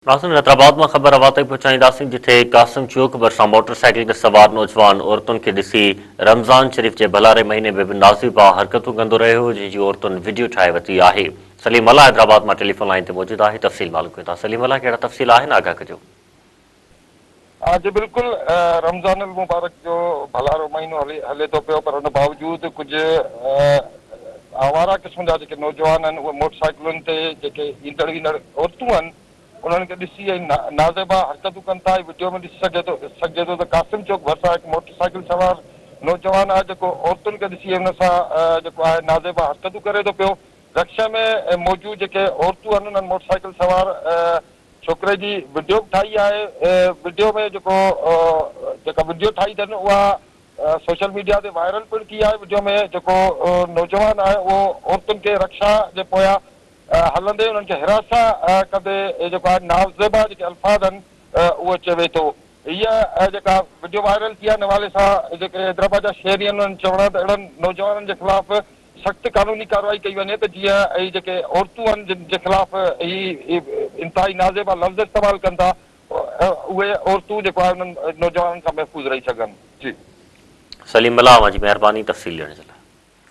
ناظرين حيدرآباد مان خبر اوهان تائين پهچائينداسين جتي قاسم چوڪ ڀرسان موٽر سائيڪل تي سوار نوجوان عورتن کي ڏسي رمضان شريف جي ڀلاري مهيني ۾ به نازيبا حرڪتون ڪندو رهيو جنهن جي عورتن وڊيو ٺاهي ورتي آهي سليم ملاح حيدرآباد مان ٽيليفون لائين تي موجود آهي تفصيل معلوم ڪيون ٿا سليم ملاح ڪهڙا تفصيل آهن آگاهه ڪجو. جي بلڪل رمضان المبارڪ جو ڀلارو مهينو هلي هلي ٿو پيو پر ان باوجود ڪجهه آواره قسم جا جيڪي نوجوان آهن اهي موٽر سائيڪلن تي جيڪي ايندڙ ويندڙ عورتون آهن انهن کي ڏسي ۽ نازيبا حرڪتون ڪن ٿا ۽ وڊيو ۾ ڏسي سگهي ٿو سگهجي ٿو ته قاسم چوڪ ڀرسان هڪ موٽر سائيڪل سوار نوجوان آهي جيڪو عورتن کي ڏسي ان سان جيڪو آهي نازيبا حرڪتون ڪري ٿو پيو رڪشي ۾ موجود جيڪي عورتون آهن انهن موٽر سائيڪل سوار ڇوڪري جي وڊيو به ٺاهي آهي وڊيو ۾ جيڪو جيڪا وڊيو ٺاهي اٿن اها سوشل ميڊيا تي وائرل پڻ ٿي آهي وڊيو ۾ جيڪو نوجوان آهي اهو عورتن کي رڪشا جي پويان هلندي انهن کي هراسان ڪندي جيڪو آهي نازيبا جيڪي الفاظ آهن اهو چوي ٿو. هيء جيڪا وڊيو وائرل ٿي آهي ان حوالي سان جيڪي حيدرآباد جا شهري آهن انهن چوڻ آهي ته اهڙن نوجوانن جي خلاف سخت قانوني ڪارروائي ڪئي وڃي ته جيئن هي جيڪي عورتون آهن جن جي خلاف هي انتهائي نازيبا لفظ استعمال ڪن ٿا اهي عورتون جيڪو آهي انهن نوجوانن کان محفوظ رهي سگهن. جي. سليم ملاح اوهان جي مهرباني تفصيل ڏيڻ جي لاء.